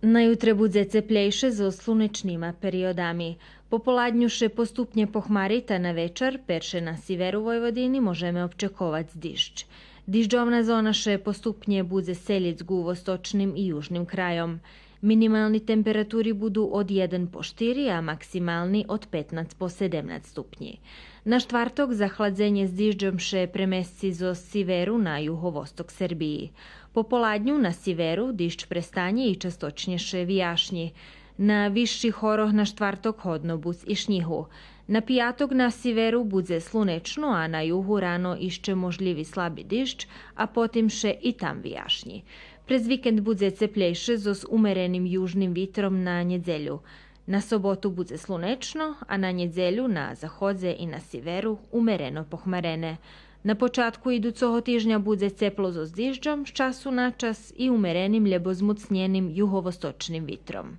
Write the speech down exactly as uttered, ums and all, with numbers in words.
На ютре будзе цеплєйше зоз слунечнима периодами. Пополадню ше поступнє похмари, та на вечар, перше на сиверу Войводини, можеме обчековац диждж. Дижджовна зона ше поступнє будзе селїц ґу восточним и южним крайом. Минимални температури буду од єден по штири, а максимални од петнац по седемнац ступнї. На штварток захладзенє з дижджом ше премесци зоз сиверу на юговосток Сербиї. Пополадню на сиверу диждж престанє и часточнє ше вияшнї. На висших горох на штварток годно буц и шнїгу. На пияток на сиверу будзе слунечно, а на югу рано ище можлїви слаби диждж, а потим ше и там вияшнї. През викенд будзе цеплєйше зоз умереним южним витром на нєдзелю. На соботу будзе слунечно, а на нєдзелю на заходзе и на сиверу умерено похмарене. На початку идуцого тижня будзе цепло зоз дижджом з часу на час и умереним лєбо змоцнєним юговосточним витром.